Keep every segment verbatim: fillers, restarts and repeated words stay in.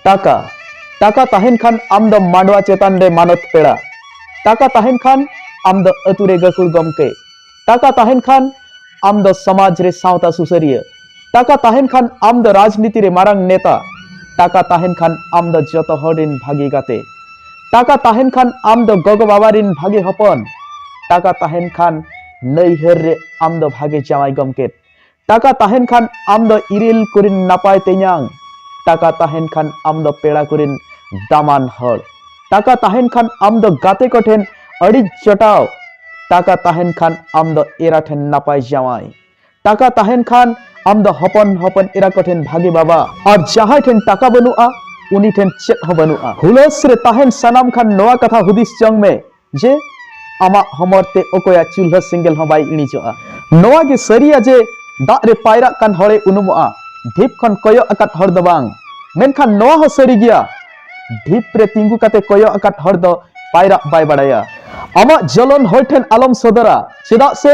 ᱴᱟᱠᱟ᱾ ᱴᱟᱠᱟ ᱛᱟᱦᱮᱱ ᱠᱷᱟᱱ ᱟᱢ ᱫᱚ ᱢᱟᱰᱣᱟ ᱪᱮᱛᱟᱱ ᱨᱮ ᱢᱟᱱᱚᱛ ᱯᱮᱲᱟ᱾ ᱴᱟᱠᱟ ᱛᱟᱦᱮᱱ ᱠᱷᱟᱱ ᱟᱢ ᱫᱚ ᱟᱹᱛᱩ ᱨᱮ ᱜᱟᱹᱠᱷᱩᱲ ᱜᱚᱢᱠᱮ᱾ ᱴᱟᱠᱟ ᱛᱟᱦᱮᱱ ᱠᱷᱟᱱ ᱟᱢ ᱫᱚ ᱥᱚᱢᱟᱡᱽ ᱨᱮ ᱥᱟᱶᱛᱟ ᱥᱩᱥᱟᱹᱨᱤᱭᱟᱹ᱾ ᱴᱟᱠᱟ ᱛᱟᱦᱮᱱ ᱠᱷᱟᱱ ᱟᱢ ᱫᱚ ᱨᱟᱡᱽᱱᱤᱛᱤ ᱨᱮ ᱢᱟᱨᱟᱝ ᱱᱮᱛᱟ᱾ ᱴᱟᱠᱟ ᱛᱟᱦᱮᱱ ᱠᱷᱟᱱ ᱟᱢ ᱫᱚ ᱡᱚᱛᱚ ᱦᱚᱲ ᱨᱤᱱ ᱵᱷᱟᱹᱜᱤ ᱜᱟᱛᱮ᱾ ᱴᱟᱠᱟ ᱛᱟᱦᱮᱱ ᱠᱷᱟᱱ ᱟᱢ ᱫᱚ ᱜᱚᱜᱚ ᱵᱟᱵᱟ ᱨᱤᱱ ᱵᱷᱟᱹᱜᱤ ᱦᱚᱯᱚᱱ᱾ ᱴᱟᱠᱟ ᱛᱟᱦᱮᱱ ᱠᱷᱟᱱ ᱱᱟᱹᱭᱦᱟᱹᱨ ᱨᱮ ᱟᱢ ᱫᱚ ᱵᱷᱟᱹᱜᱤ ᱡᱟᱶᱟᱭ ᱜᱚᱢᱠᱮᱛ᱾ ᱴᱟᱠᱟ ᱛᱟᱦᱮᱱ ᱠᱷᱟᱱ ᱟᱢ ᱫᱚ ᱤᱨᱤᱞ ᱠᱚᱨᱮᱱ ᱱᱟᱯᱟᱭ ᱛᱮᱧᱟᱝ᱾ ᱴᱟᱠᱟ ᱛᱟᱦᱮᱱ ᱠᱷᱟᱱ ᱟᱢ ᱫᱚ ᱯᱮᱲᱟ ᱠᱚᱨᱮᱱ ᱫᱟᱢᱟᱱ ᱦᱚᱲ᱾ ᱴᱟᱠᱟ ᱛᱟᱦᱮᱱ ᱠᱷᱟᱱ ᱟᱢ ᱫᱚ ᱜᱟᱛᱮ ᱠᱚᱴᱷᱮᱱ ᱟᱹᱰᱤ ᱡᱚᱴᱟᱣ᱾ ᱴᱟᱠᱟ ᱛᱟᱦᱮᱱ ᱠᱷᱟᱱ ᱟᱢ ᱫᱚ ᱮᱨᱟ ᱴᱷᱮᱱ ᱱᱟᱯᱟᱭ ᱡᱟᱶᱟᱭ᱾ ᱴᱟᱠᱟ ᱛᱟᱦᱮᱱ ᱠᱷᱟᱱ ᱟᱢ ᱫᱚ ᱦᱚᱯᱚᱱ ᱦᱚᱯᱚᱱ ᱮᱨᱟ ᱠᱚᱴᱷᱮᱱ ᱵᱷᱟᱜᱮ ᱵᱟᱵᱟ᱾ ᱟᱨ ᱡᱟᱦᱟᱸᱭ ᱴᱷᱮᱱ ᱴᱟᱠᱟ ᱵᱟᱹᱱᱩᱜᱼᱟ, ᱩᱱᱤ ᱴᱷᱮᱱ ᱪᱮᱫ ᱦᱚᱸ ᱵᱟᱹᱱᱩᱜᱼᱟ᱾ ᱦᱩᱞᱟᱹᱥ ᱨᱮ ᱛᱟᱦᱮᱱ ᱥᱟᱱᱟᱢ ᱠᱷᱟᱱ ᱱᱚᱣᱟ ᱠᱟᱛᱷᱟ ᱦᱩᱫᱤᱥ ᱡᱚᱝ ᱢᱮ ᱡᱮ ᱟᱢᱟᱜ ᱦᱚᱢᱚᱨ ᱛᱮ ᱚᱠᱚᱭᱟᱜ ᱪᱩᱞᱦᱟᱹ ᱥᱮᱸᱜᱮᱞ ᱦᱚᱸ ᱵᱟᱭ ᱤᱬᱤᱡᱚᱜᱼᱟ᱾ ᱱᱚᱣᱟ ᱜᱮ ᱥᱟᱹᱨᱤᱭᱟ ᱡᱮ ᱫᱟᱜ ᱨᱮ ᱯᱟᱭᱨᱟᱜ ᱠᱟᱱ ᱦᱚᱲᱮ ᱩᱱᱩᱢᱚᱜᱼᱟ, ᱰᱷᱤᱯ ᱠᱷᱚᱱ ᱠᱚᱭᱚᱜ ᱟᱠᱟᱫ ᱦᱚᱲ ᱫᱚ ᱵᱟᱝ᱾ ᱢᱮᱱᱠᱷᱟᱱ ᱱᱚᱣᱟ ᱦᱚᱸ ᱥᱟᱹᱨᱤ ᱜᱮᱭᱟ, ᱰᱷᱤᱯ ᱨᱮ ᱛᱤᱸᱜᱩ ᱠᱟᱛᱮ ᱠᱚᱭᱚᱜ ᱟᱠᱟᱫ ᱦᱚᱲ ᱫᱚ ᱯᱟᱭᱨᱟᱜ ᱵᱟᱭ ᱵᱟᱲᱟᱭᱟ᱾ ᱟᱢᱟᱜ ᱡᱚᱞᱚᱱ ᱦᱚᱲ ᱴᱷᱮᱱ ᱟᱞᱚᱢ ᱥᱚᱫᱚᱨᱟ, ᱪᱮᱫᱟᱜ ᱥᱮ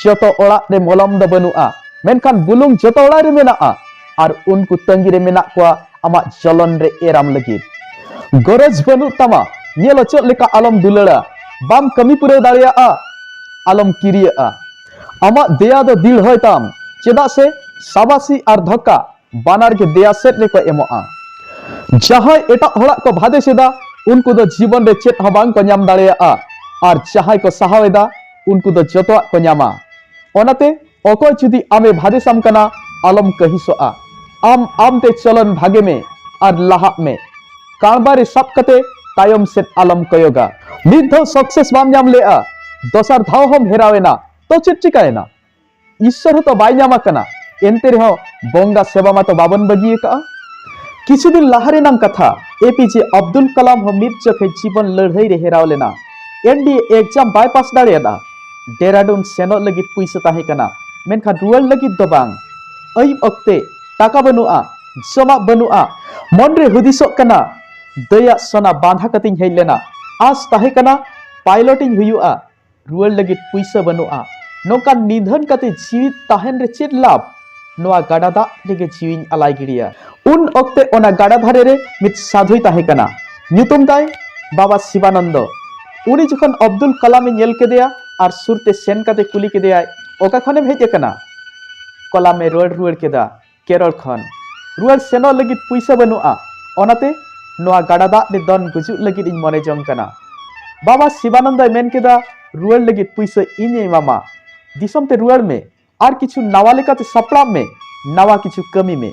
ᱡᱚᱛᱚ ᱚᱲᱟᱜ ᱨᱮ ᱢᱚᱞᱚᱢ ᱫᱚ ᱵᱟᱹᱱᱩᱜᱼᱟ, ᱢᱮᱱᱠᱷᱟᱱ ᱵᱩᱞᱩᱝ ᱡᱚᱛᱚ ᱚᱲᱟᱜ ᱨᱮ ᱢᱮᱱᱟᱜᱼᱟ᱾ ᱟᱨ ᱩᱱᱠᱩ ᱛᱟᱺᱜᱤ ᱨᱮ ᱢᱮᱱᱟᱜ ᱠᱚᱣᱟ ᱟᱢᱟᱜ ᱡᱚᱞᱚᱱ ᱨᱮ ᱮᱨᱟᱢ ᱞᱟᱹᱜᱤᱫ᱾ ᱜᱚᱨᱚᱡᱽ ᱵᱟᱹᱱᱩᱜ ᱛᱟᱢᱟ, ᱧᱮᱞ ᱚᱪᱚᱜ ᱞᱮᱠᱟ ᱟᱞᱚᱢ ᱫᱩᱞᱟᱹᱲᱟ᱾ ᱵᱟᱢ ᱠᱟᱹᱢᱤ ᱯᱩᱨᱟᱹᱣ ᱫᱟᱲᱮᱭᱟᱜᱼᱟ, ᱟᱞᱚᱢ ᱠᱤᱨᱤᱭᱟᱹᱜᱼᱟ᱾ ᱟᱢᱟᱜ ᱫᱮᱭᱟ ᱫᱚ ᱫᱤᱲᱦᱚᱭ ᱛᱟᱢ, ᱪᱮᱫᱟᱜ ᱥᱮ ᱥᱟᱵᱟᱥᱤ ᱟᱨ ᱫᱷᱚᱠᱟ ᱵᱟᱱᱟᱨ ᱜᱮ ᱫᱮᱭᱟ ᱥᱮᱫ ᱨᱮᱠᱚ ᱮᱢᱚᱜᱼᱟ᱾ ᱡᱟᱦᱟᱸᱭ ᱮᱴᱟᱜ ᱦᱚᱲᱟᱜ ᱠᱚ ᱵᱷᱟᱫᱮᱥ ᱮᱫᱟ, ᱩᱱᱠᱩ ᱫᱚ ᱡᱤᱵᱚᱱ ᱨᱮ ᱪᱮᱫ ᱦᱚᱸ ᱵᱟᱝ ᱠᱚ ᱧᱟᱢ ᱫᱟᱲᱮᱭᱟᱜᱼᱟ, ᱟᱨ ᱡᱟᱦᱟᱸᱭ ᱠᱚ ᱥᱟᱦᱟᱣ ᱮᱫᱟ, ᱩᱱᱠᱩ ᱫᱚ ᱡᱚᱛᱚᱣᱟᱜ ᱠᱚ ᱧᱟᱢᱟ᱾ ᱚᱱᱟᱛᱮ ᱚᱠᱚᱭ ᱡᱩᱫᱤ ᱟᱢᱮ ᱵᱷᱟᱫᱮᱥᱟᱢ ᱠᱟᱱᱟ, ᱟᱞᱚᱢ ᱠᱟᱹᱦᱤᱥᱚᱜᱼᱟ᱾ ᱟᱢ ᱟᱢᱛᱮ ᱪᱚᱞᱚᱱ ᱵᱷᱟᱜᱮ ᱢᱮ ᱟᱨ ᱞᱟᱦᱟᱜ ᱢᱮ᱾ ᱠᱟᱬᱵᱟ ᱨᱮ ᱥᱟᱵ ᱠᱟᱛᱮ ᱛᱟᱭᱚᱢ ᱥᱮᱫ ᱟᱞᱚᱢ ᱠᱚᱭᱚᱜᱟ᱾ ᱢᱤᱫ ᱫᱷᱟᱣ ᱥᱟᱠᱥᱮᱥ ᱵᱟᱢ ᱧᱟᱢ ᱞᱮᱜᱼᱟ, ᱫᱚᱥᱟᱨ ᱫᱷᱟᱣ ᱦᱚᱸᱢ ᱦᱮᱨᱟᱣ ᱮᱱᱟ, ᱛᱚ ᱪᱮᱫ ᱪᱤᱠᱟᱭᱮᱱᱟ? ᱤᱥᱥᱚᱨ ᱦᱚᱸᱛᱚ ᱵᱟᱭ ᱧᱟᱢ ᱟᱠᱟᱱᱟ, ᱮᱱᱛᱮ ᱨᱮᱦᱚᱸ ᱵᱚᱸᱜᱟ ᱥᱮᱵᱟ ᱢᱟᱛᱚ ᱵᱟᱵᱚᱱ ᱵᱟᱹᱜᱤ ᱟᱠᱟᱜᱼᱟ᱾ ᱠᱤᱪᱷᱩ ᱫᱤᱱ ᱞᱟᱦᱟ ᱨᱮᱱᱟᱝ ᱠᱟᱛᱷᱟ, ᱮ ᱯᱤ ᱡᱮ ᱟᱵᱫᱩᱞ ᱠᱟᱞᱟᱢ ᱦᱚᱸ ᱢᱤᱫ ᱡᱚᱠᱷᱮᱡ ᱡᱤᱵᱚᱱ ᱞᱟᱹᱲᱦᱟᱹᱭ ᱨᱮ ᱦᱮᱨᱟᱣ ᱞᱮᱱᱟ᱾ ᱮᱱ ᱰᱤ ᱮ ᱮᱠᱡᱟᱢ ᱵᱟᱭ ᱯᱟᱥ ᱫᱟᱲᱮᱭᱟᱫᱟ᱾ ᱰᱮᱨᱟᱰᱩᱱ ᱥᱮᱱᱚᱜ ᱞᱟᱹᱜᱤᱫ ᱯᱩᱭᱥᱟᱹ ᱛᱟᱦᱮᱸ ᱠᱟᱱᱟ, ᱢᱮᱱᱠᱷᱟᱱ ᱨᱩᱣᱟᱹᱲ ᱞᱟᱹᱜᱤᱫ ᱫᱚ ᱵᱟᱝ᱾ ᱟᱹᱭᱩᱵ ᱚᱠᱛᱮ ᱴᱟᱠᱟ ᱵᱟᱹᱱᱩᱜᱼᱟ, ᱡᱚᱢᱟᱜ ᱵᱟᱹᱱᱩᱜᱼᱟ᱾ ᱢᱚᱱᱨᱮ ᱦᱩᱫᱤᱥᱚᱜ ᱠᱟᱱᱟ, ᱫᱟᱹᱭᱟᱜ ᱥᱚᱱᱟ ᱵᱟᱸᱫᱷᱟ ᱠᱟᱛᱮᱧ ᱦᱮᱡ ᱞᱮᱱᱟ᱾ ᱟᱸᱥ ᱛᱟᱦᱮᱸ ᱠᱟᱱᱟ ᱯᱟᱭᱞᱚᱴ ᱤᱧ ᱦᱩᱭᱩᱜᱼᱟ, ᱨᱩᱣᱟᱹᱲ ᱞᱟᱹᱜᱤᱫ ᱯᱩᱭᱥᱟᱹ ᱵᱟᱹᱱᱩᱜᱼᱟ᱾ ᱱᱚᱝᱠᱟᱱ ᱱᱤᱫᱷᱟᱹᱱ ᱠᱟᱛᱮ ᱡᱤᱣᱤ ᱛᱟᱦᱮᱱ ᱨᱮ ᱪᱮᱫ ᱞᱟᱵᱷ? ᱱᱚᱣᱟ ᱜᱟᱰᱟ ᱫᱟᱜ ᱨᱮᱜᱮ ᱡᱤᱣᱤᱧ ᱟᱞᱟᱭ ᱜᱤᱰᱤᱭᱟ᱾ ᱩᱱ ᱚᱠᱛᱮ ᱚᱱᱟ ᱜᱟᱰᱟ ᱫᱷᱟᱨᱮ ᱨᱮ ᱢᱤᱫ ᱥᱟᱫᱷᱩᱭ ᱛᱟᱦᱮᱸ ᱠᱟᱱᱟ, ᱧᱩᱛᱩᱢ ᱛᱟᱭ ᱵᱟᱵᱟ ᱥᱤᱵᱟᱱᱚᱱᱫᱚ᱾ ᱩᱱᱤ ᱡᱚᱠᱷᱚᱱ ᱟᱵᱫᱩᱞ ᱠᱟᱞᱟᱢ ᱮ ᱧᱮᱞ ᱠᱮᱫᱮᱭᱟ ᱟᱨ ᱥᱩᱨ ᱛᱮ ᱥᱮᱱ ᱠᱟᱛᱮ ᱠᱩᱞᱤ ᱠᱮᱫᱮᱭᱟᱭ, "ᱚᱠᱟ ᱠᱷᱚᱱᱮᱢ ᱦᱮᱡ ᱟᱠᱟᱱᱟ?" ᱠᱟᱞᱟᱢ ᱮ ᱨᱚᱲ ᱨᱩᱣᱟᱹᱲ ᱠᱮᱫᱟ, "ᱠᱮᱨᱚᱲ ᱠᱷᱚᱱ᱾ ᱨᱩᱣᱟᱹᱲ ᱥᱮᱱᱚᱜ ᱞᱟᱹᱜᱤᱫ ᱯᱩᱭᱥᱟᱹ ᱵᱟᱹᱱᱩᱜᱼᱟ, ᱚᱱᱟᱛᱮ ᱱᱚᱣᱟ ᱜᱟᱰᱟ ᱫᱟᱜ ᱨᱮ ᱫᱚᱱ ᱜᱩᱡᱩᱜ ᱞᱟᱹᱜᱤᱫ ᱤᱧ ᱢᱚᱱᱮ ᱡᱚᱝ ᱠᱟᱱᱟ᱾" ᱵᱟᱵᱟ ᱥᱤᱵᱟᱱᱚᱱᱫᱚᱭ ᱢᱮᱱ ᱠᱮᱫᱟ, "ᱨᱩᱣᱟᱹᱲ ᱞᱟᱹᱜᱤᱫ ᱯᱩᱭᱥᱟᱹ ᱤᱧ ᱮᱢᱟᱢᱟ, ᱫᱤᱥᱚᱢ ᱛᱮ ᱨᱩᱣᱟᱹᱲ ᱢᱮ ᱟᱨ ᱠᱤᱪᱷᱩ ᱱᱟᱣᱟ ᱞᱮᱠᱟᱛᱮ ᱥᱟᱯᱲᱟᱜ ᱢᱮ, ᱱᱟᱣᱟ ᱠᱤᱪᱷᱩ ᱠᱟᱹᱢᱤ ᱢᱮ᱾"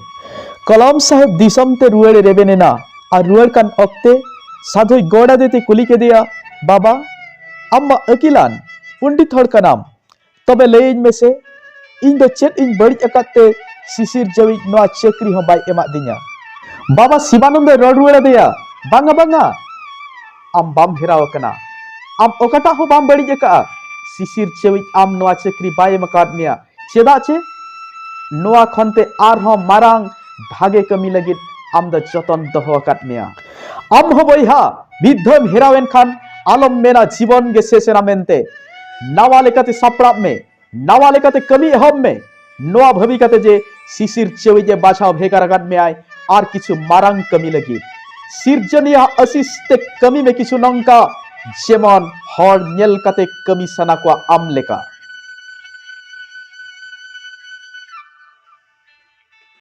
ᱠᱟᱞᱟᱢ ᱥᱟᱦᱮᱵ ᱫᱤᱥᱚᱢ ᱛᱮ ᱨᱩᱣᱟᱹᱲ ᱮ ᱨᱮᱵᱮᱱ ᱮᱱᱟ ᱟᱨ ᱨᱩᱣᱟᱹᱲ ᱠᱟᱱ ᱚᱠᱛᱮ ᱥᱟᱫᱷᱩᱭ ᱜᱚᱲ ᱟᱫᱮ ᱛᱮ ᱠᱩᱞᱤ ᱠᱮᱫᱮᱭᱟ, "ᱵᱟᱵᱟ, ᱟᱢ ᱢᱟ ᱟᱹᱠᱤᱞᱟᱱ ᱯᱚᱱᱰᱤᱛ ᱦᱚᱲ ᱠᱟᱱᱟᱢ, ᱛᱚᱵᱮ ᱞᱟᱹᱭᱟᱹᱧ ᱢᱮᱥᱮ, ᱤᱧ ᱫᱚ ᱪᱮᱫ ᱤᱧ ᱵᱟᱹᱲᱤᱡ ᱟᱠᱟᱫ ᱛᱮ ᱥᱤᱥᱤᱨ ᱡᱟᱹᱣᱤᱡ ᱱᱚᱣᱟ ᱪᱟᱹᱠᱨᱤ ᱦᱚᱸ ᱵᱟᱭ ᱮᱢᱟᱫᱤᱧᱟ?" ᱵᱟᱵᱟ ᱥᱤᱵᱟᱱᱚᱱᱫᱚᱭ ᱨᱚᱲ ᱨᱩᱣᱟᱹᱲ ᱟᱫᱮᱭᱟ, "ᱵᱟᱝᱟ, ᱵᱟᱝᱟ, ᱟᱢ ᱵᱟᱢ ᱦᱮᱨᱟᱣ ᱟᱠᱟᱱᱟ᱾ ᱟᱢ ᱚᱠᱟᱴᱟᱜ ᱦᱚᱸ ᱵᱟᱢ ᱵᱟᱹᱲᱤᱡ ᱟᱠᱟᱫᱼᱟ᱾ ᱥᱤᱥᱤᱨ ᱪᱟᱹᱣᱤᱡ ᱟᱢ ᱱᱚᱣᱟ ᱪᱟᱹᱠᱨᱤ ᱵᱟᱭ ᱮᱢ ᱟᱠᱟᱫ ᱢᱮᱭᱟ᱾ ᱪᱮᱫᱟᱜ ᱪᱮ ᱱᱚᱣᱟ ᱠᱷᱚᱱ ᱛᱮ ᱟᱨᱦᱚᱸ ᱢᱟᱨᱟᱝ ᱵᱷᱟᱜᱮ ᱠᱟᱹᱢᱤ ᱞᱟᱹᱜᱤᱫ ᱟᱢ ᱫᱚ ᱡᱚᱛᱚᱱ ᱫᱚᱦᱚ ᱟᱠᱟᱫ ᱢᱮᱭᱟ᱾ ᱟᱢ ᱦᱚᱸ ᱵᱚᱭᱦᱟ, ᱢᱤᱫ ᱫᱷᱟᱣᱮᱢ ᱦᱮᱨᱟᱣ ᱮᱱ ᱠᱷᱟᱱ ᱟᱞᱚᱢ ᱢᱮᱱᱟ ᱡᱤᱵᱚᱱ ᱜᱮ ᱥᱮᱥ ᱮᱱᱟ ᱢᱮᱱᱛᱮ᱾ ᱱᱟᱣᱟ ᱞᱮᱠᱟᱛᱮ ᱥᱟᱯᱲᱟᱜ ᱢᱮ, ᱱᱟᱣᱟ ᱞᱮᱠᱟᱛᱮ ᱠᱟᱹᱢᱤ ᱮᱦᱚᱵ ᱢᱮ, ᱱᱚᱣᱟ ᱵᱷᱟᱹᱵᱤ ᱠᱟᱛᱮ ᱡᱮ ᱥᱤᱥᱤᱨ ᱪᱟᱹᱣᱤᱡ ᱮ ᱵᱟᱪᱷᱟᱣ ᱵᱷᱮᱜᱟᱨ ᱟᱠᱟᱫ ᱢᱮᱭᱟᱭ ᱟᱨ ᱠᱤᱪᱷᱩ ᱢᱟᱨᱟᱝ ᱠᱟᱹᱢᱤ ᱞᱟᱹᱜᱤᱫ᱾ ᱥᱤᱨᱡᱚᱱᱤᱭᱟᱹ ᱟᱥᱤᱥ ᱛᱮ ᱠᱟᱹᱢᱤ ᱢᱮ ᱠᱤᱪᱷᱩ ᱱᱚᱝᱠᱟ, ᱡᱮᱢᱚᱱ ᱦᱚᱲ ᱧᱮᱞ ᱠᱟᱛᱮ ᱠᱟᱹᱢᱤ ᱥᱟᱱᱟ ᱠᱚᱣᱟ ᱟᱢ ᱞᱮᱠᱟ᱾